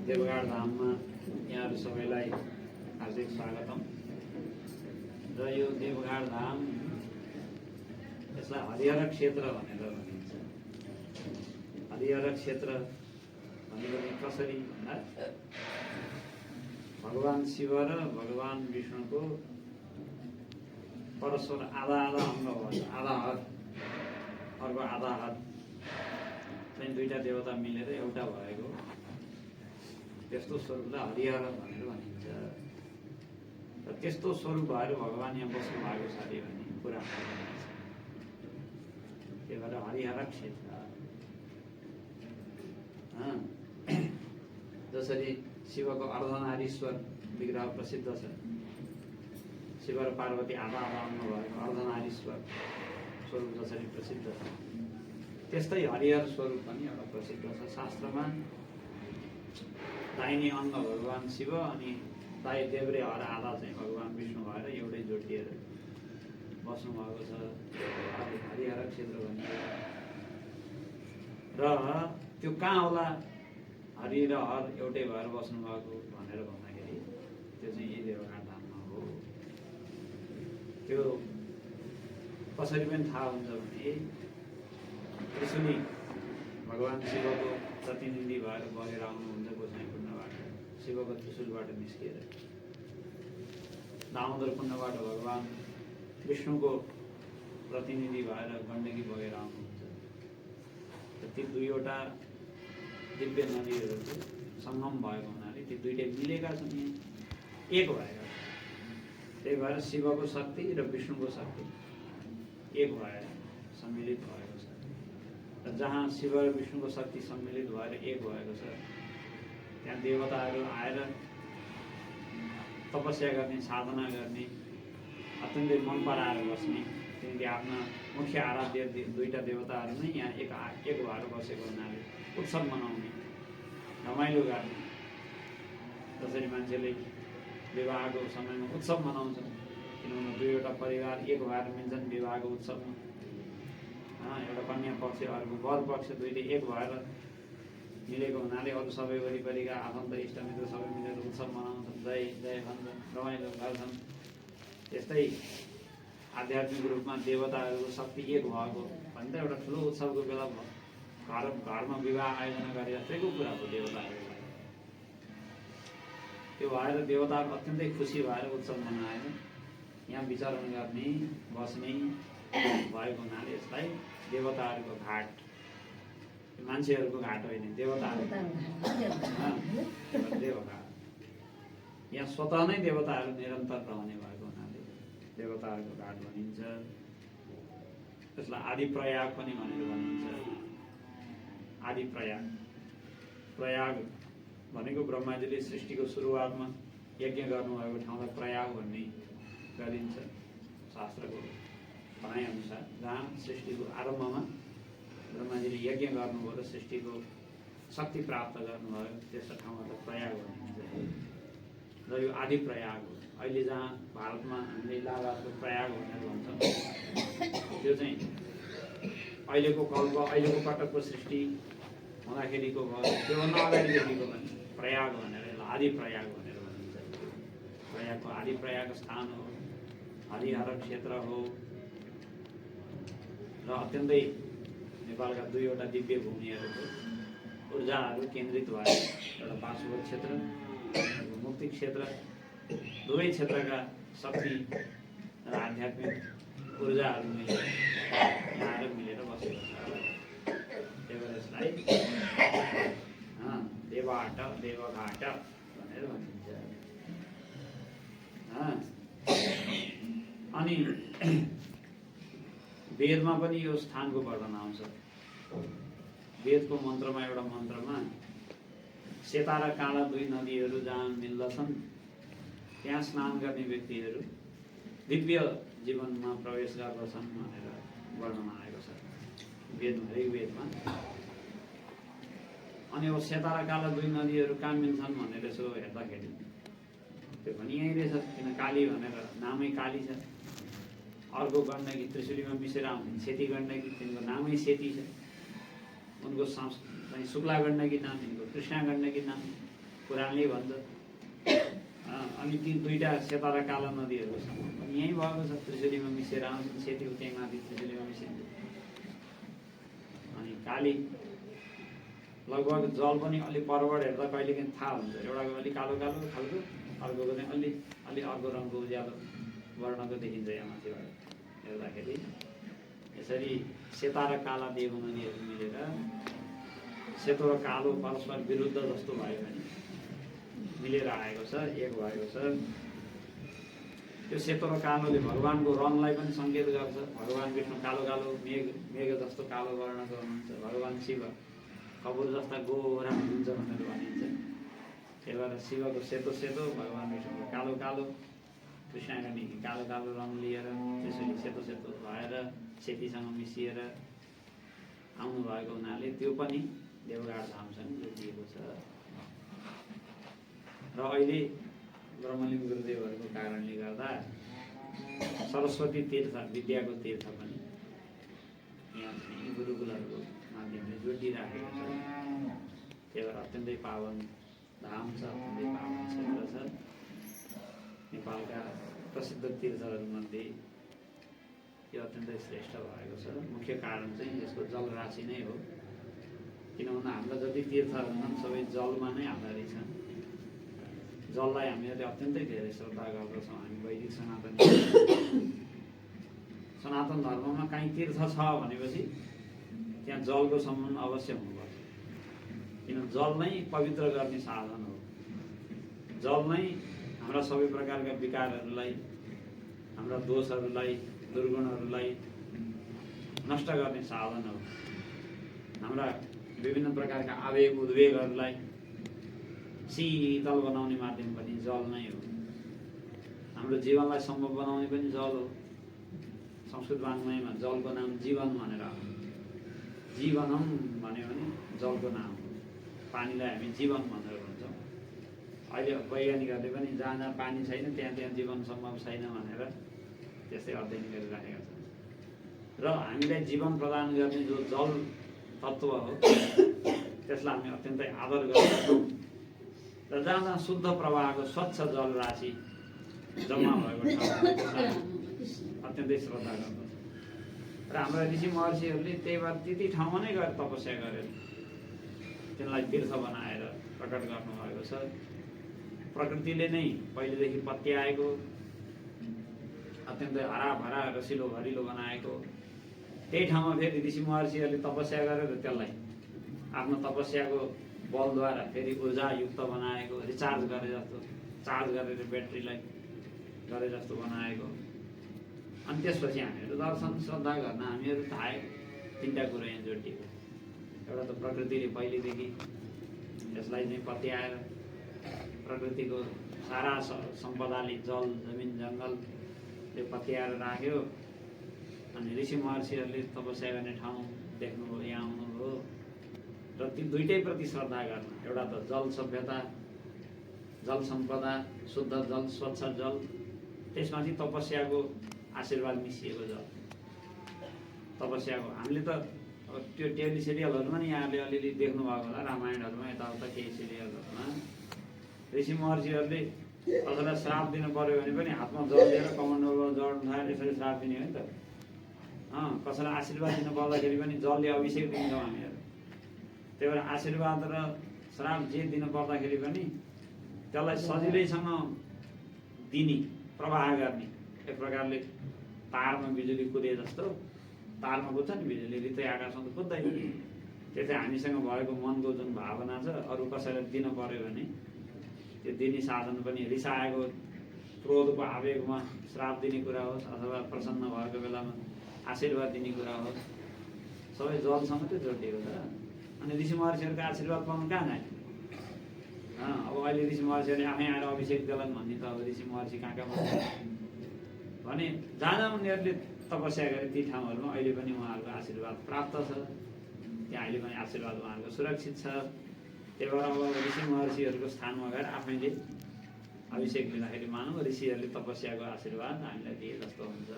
देवघाट धाममा यहाँहरू सबैलाई हार्दिक स्वागतम। र यो देवघाट धाम यसलाई हरिहर क्षेत्र भनेर भनिन्छ। हरिहर क्षेत्र भनेको कसरी भन्दा भगवान शिव र भगवान विष्णुको परस्पर आधा आधा अङ्ग भयो, आधा हात अर्को आधा हात चाहिँ दुईटा देवता मिलेर एउटा भएको त्यस्तो स्वरूपलाई हरिहर भनेर भनिन्छ। र त्यस्तो स्वरूप भएर भगवान यहाँ बस्नु भएको छ अरे भन्ने कुरा भनिन्छ। त्यही भएर हरिहर क्षेत्र। जसरी शिवको अर्धनारीश्वर विग्रह प्रसिद्ध छ, शिव र पार्वती आधा आधा अङ्ग भएको अर्धनारीश्वर स्वरूप जसरी प्रसिद्ध छ, त्यस्तै हरिहर स्वरूप पनि एउटा प्रसिद्ध छ शास्त्रमा। दाहिने अङ्ग भगवान शिव अनि देब्रे हर आधा चाहिँ भगवान विष्णु भएर एउटै जोडिएर बस्नुभएको छ। हरिहर क्षेत्र भनिन्छ। र त्यो कहाँ होला हरि र हर एउटै भएर बस्नुभएको भनेर भन्दाखेरि त्यो चाहिँ यही देवघाट धाममा हो। त्यो कसरी पनि थाहा हुन्छ भने त्रिशुली भगवान शिवको प्रतिनिधि भएर बगेर आउनुहुन्छ गोसाई कुण्डबाट, शिवको त्रिशुलबाट निस्किएर। दामोदर कुण्डबाट भगवान विष्णुको प्रतिनिधि भएर गण्डकी बगेर आउनुहुन्छ। ती दुईवटा दिव्य नदीहरूको सङ्गम भएको हुनाले ती दुईटै मिलेका छन्, यहाँ एक भएका छन्। त्यही भएर शिवको शक्ति र विष्णुको शक्ति एक भएर सम्मिलित भएको छ। र जहाँ शिव र विष्णुको शक्ति सम्मिलित भएर एक भएको छ त्यहाँ देवताहरू आएर तपस्या गर्ने, साधना गर्ने, अत्यन्तै मन पराएर बस्ने, किनकि आफ्ना मुख्य आराध्य दुईटा देवताहरू नै यहाँ एक भएर बसेको हुनाले उत्सव मनाउने, रमाइलो गर्ने। जसरी मान्छेले विवाहको समयमा उत्सव मनाउँछन्, किनभने दुईवटा परिवार एक भएर मिल्छन् विवाहको उत्सवमा। एउटा कन्या पक्ष अर्को वर पक्ष दुईटै एक भएर मिलेको हुनाले अरू सबै वरिपरिका आफन्त इष्टमित्र सबै मिलेर उत्सव मनाउँछन्, जय जय भन्छन्, रमाइलो गर्छन्। त्यस्तै आध्यात्मिक रूपमा देवताहरूको शक्ति एक भएको भने त एउटा ठुलो उत्सवको बेला घरमा विवाह आयोजना गरे जस्तैको कुरा हो देवताहरूलाई। त्यो भएर देवताहरू अत्यन्तै खुसी भएर उत्सव मनाएर यहाँ विचरण गर्ने, बस्ने भएको हुनाले यसलाई देवताहरूको घाट, मान्छेहरूको घाट होइन, देवताहरूको देवघाट। यहाँ स्वतः नै देवताहरू निरन्तर रहने भएको हुनाले देवताहरूको घाट भनिन्छ। त्यसलाई आदि प्रयाग पनि भनेर भनिन्छ। आदि प्रयाग, प्रयाग भनेको ब्रह्माजीले सृष्टिको सुरुवातमा यज्ञ गर्नुभएको ठाउँलाई प्रयाग भन्ने गरिन्छ शास्त्रको भनाइअनुसार। जहाँ सृष्टिको आरम्भमा ब्रह्माजीले यज्ञ गर्नुभयो र सृष्टिको शक्ति प्राप्त गर्नुभयो त्यस्तो ठाउँलाई प्रयाग भनिन्छ। र यो आदि प्रयाग हो। अहिले जहाँ भारतमा हामीले इलाहाबादको प्रयाग भनेर भन्छौँ, त्यो चाहिँ अहिलेको कल्प, अहिलेको पटकको सृष्टि हुँदाखेरिको भयो, त्योभन्दा अगाडिदेखिको पनि प्रयाग भनेर, आदि प्रयाग भनेर भनिन्छ। प्रयागको आदि प्रयाग स्थान हो, हरिहर क्षेत्र हो। र अत्यन्तै नेपालका दुईवटा दिव्य भूमिहरूको ऊर्जाहरू केन्द्रित भएर एउटा पार्श्ववर्ती क्षेत्र, मुक्ति क्षेत्र, दुवै क्षेत्रका शक्ति र आध्यात्मिक ऊर्जाहरू मिलेर यहाँ आएर मिलेर बसेको छ। त्यही भएर यसलाई देवघाट भनेर भनिन्छ। अनि वेदमा पनि यो स्थानको वर्णन आउँछ। वेदको मन्त्रमा, एउटा मन्त्रमा सेता र काँडा दुई नदीहरू जहाँ मिल्दछन् त्यहाँ स्नान गर्ने व्यक्तिहरू दिव्य जीवनमा प्रवेश गर्दछन् भनेर वर्णन आएको छ वेदमा, हरेक वेदमा। अनि अब सेता र काला दुई नदीहरू कहाँ मिल्छन् भनेर यसो हेर्दाखेरि त्यो पनि यहीँ रहेछ, किन काली भनेर नामै काली छ। अर्को गण्डकी त्रिशुलीमा मिसेर आउने सेती गण्डकी, तिनको नामै सेती छ। उनको चाहिँ शुक्ला गण्डकी नाम, तिनको कृष्णा गण्डकी नाम। पुराणले भन्छ। अनि ती दुईटा सेता र काला नदीहरू यहीँ भएको छ, त्रिशुलीमा मिसिएर आउँछ, सेती त्यहीँ माथि त्रिशुलीमा मिसिन्छ। अनि काली लगभग जल पनि अलि परबाट हेर्दा कहिलेकाहीँ थाहा हुन्छ, एउटाको अलि कालो कालो खालको, अर्कोको चाहिँ अलि अर्को रङको उज्यालो वर्णको देखिन्छ यहाँ माथिबाट हेर्दाखेरि। यसरी सेता र काला देव नदीहरू मिलेर सेतो र कालो परस्पर विरुद्ध जस्तो भयो भने मिलेर आएको छ, एक भएको छ। त्यो सेतो र कालोले भगवानको रङलाई पनि सङ्केत गर्छ। भगवान विष्णु कालो कालो मेघ जस्तो कालो वर्णको हुनुहुन्छ। भगवान शिव कपुर जस्ता गोरा हुनुहुन्छ भनेर भनिन्छ। त्यही भएर शिवको सेतो सेतो, भगवान विष्णुको कालो कालो, कृष्णले कालो कालो रङ लिएर त्यसरी सेतो सेतो भएर सेतीसँग मिसिएर आउनुभएको हुनाले त्यो पनि देवघाट धामसँग जोडिएको छ। र अहिले ब्रह्मलिङ्ग गुरुदेवहरूको कारणले गर्दा सरस्वती तीर्थ, विद्याको तीर्थ पनि यहाँ चाहिँ गुरुकुलहरूको माध्यमले जोडिराखेको छ। त्यही भएर अत्यन्तै पावन धाम छ, अत्यन्तै पावन क्षेत्र छ। नेपालका प्रसिद्ध तीर्थहरूमध्ये यो अत्यन्तै श्रेष्ठ भएको छ। मुख्य कारण चाहिँ यसको जलराशि नै हो। किन भन्दा हाम्रा जति तीर्थहरू छन् सबै जलमा नै आधारित छन्। जललाई हामीहरूले अत्यन्तै धेरै श्रद्धा गर्दछौँ। हामी वैदिक सनातन धर्ममा कहीँ तीर्थ छ भनेपछि त्यहाँ जलको सम्बन्ध अवश्य हुनुपर्छ। किन जल नै पवित्र गर्ने साधन हो। जल नै हाम्रा सबै प्रकारका विकारहरूलाई, हाम्रा दोषहरूलाई, दुर्गुणहरूलाई नष्ट गर्ने साधन हो। हाम्रा विभिन्न प्रकारका आवेग उद्वेगहरूलाई शीतल बनाउने माध्यम पनि जल नै हो। हाम्रो जीवनलाई सम्भव बनाउने पनि जल हो। संस्कृत वाङ्मयमा जलको नाम जीवन भनेर हो। जीवनम भन्यो भने जलको नाम हो। पानीलाई हामी जीवन भनेर भन्छौँ। अहिले वैज्ञानिकहरूले पनि जहाँ जहाँ पानी छैन त्यहाँ जीवन सम्भव छैन भनेर त्यस्तै अध्ययन गरिराखेका छन्। र हामीलाई जीवन प्रदान गर्ने जो जल तत्त्व हो त्यसलाई हामी अत्यन्तै आदर गर्छौँ। र जहाँ जहाँ शुद्ध प्रवाहको स्वच्छ जल राशि जम्मा भएको ठाउँमा अत्यन्तै श्रद्धा गर्दछ। र हाम्रा ऋषि महर्षिहरूले त्यही भएर त्यति ठाउँमा नै गएर तपस्या गरेर त्यसलाई तीर्थ बनाएर प्रकट गर्नुभएको छ। प्रकृतिले नै पहिलेदेखि पत्याएको, अत्यन्तै हराभरा रसिलो भरिलो बनाएको त्यही ठाउँमा फेरि ऋषि महर्षिहरूले तपस्या गरेर त्यसलाई आफ्नो तपस्याको बलद्वारा फेरि ऊर्जायुक्त बनाएको, रिचार्ज गरे जस्तो, चार्ज गरेर ब्याट्रीलाई गरे जस्तो बनाएको। अनि त्यसपछि हामीहरू दर्शन श्रद्धा गर्न हामीहरू थाहे तिनवटा कुरो यहाँ जोडिएको। एउटा त प्रकृतिले पहिलेदेखि यसलाई चाहिँ पत्याएर प्रकृतिको सारा सम्पदाले जल, जमिन, जङ्गलले पत्याएर राख्यो। अनि ऋषि महर्षिहरूले तपस्या गर्ने ठाउँ देख्नुभयो, यहाँ आउनुभयो र ती दुइटै प्रति श्रद्धा गर्न। एउटा त जल सभ्यता, जल सम्पदा, शुद्ध जल, स्वच्छ जल, त्यसमाथि तपस्याको आशीर्वाद मिसिएको जल। तपस्याको हामीले त त्यो टेली सिरियलहरूमा नि यहाँले अलिअलि देख्नु भएको होला, रामायणहरूमा यताउता केही सिरियलहरूमा ऋषि महर्षिहरूले कसैलाई श्राप दिनु पर्यो भने पनि हातमा जल लिएर कमण्डलमा जड्नु थाल्यो, यसरी श्राप दिने हो नि त। कसैलाई आशीर्वाद दिनु पर्दाखेरि पनि जलले अभिषेक दिन्छौँ हामीहरू। त्यही भएर आशीर्वाद र श्राप जे दिनु पर्दाखेरि पनि त्यसलाई सजिलैसँग दिने, प्रवाह गर्ने। एक प्रकारले तारमा बिजुली कुदे जस्तो, तारमा कुद्छ नि बिजुली, रित्तै आकाशमा त कुद्दैन। त्यस्तै हामीसँग भएको मनको जुन भावना छ अरू कसैलाई दिनु पर्यो भने त्यो दिने साधन पनि रिसाएको क्रोधको आवेगमा श्राप दिने कुरा होस् अथवा प्रसन्न भएको बेलामा आशीर्वाद दिने कुरा होस्, सबै जलसँग त्यो जोडिएको छ। अनि ऋषि महर्षिहरूको आशीर्वाद पाउनु कहाँ जाने? अब अहिले ऋषि महर्षिहरूले आफै आएर अभिषेक देलान् भन्ने त अब ऋषि महर्षि कहाँ कहाँ भने जहाँ जहाँ उनीहरूले तपस्या गरे ती ठाउँहरूमा अहिले पनि उहाँहरूको आशीर्वाद प्राप्त छ। त्यहाँ अहिले पनि आशीर्वाद उहाँहरूको सुरक्षित छ। त्यही भएर अब ऋषि महर्षिहरूको स्थानमा गएर आफैले अभिषेक लिँदाखेरि मानौँ ऋषिहरूले तपस्याको आशीर्वाद हामीलाई दिए जस्तो हुन्छ।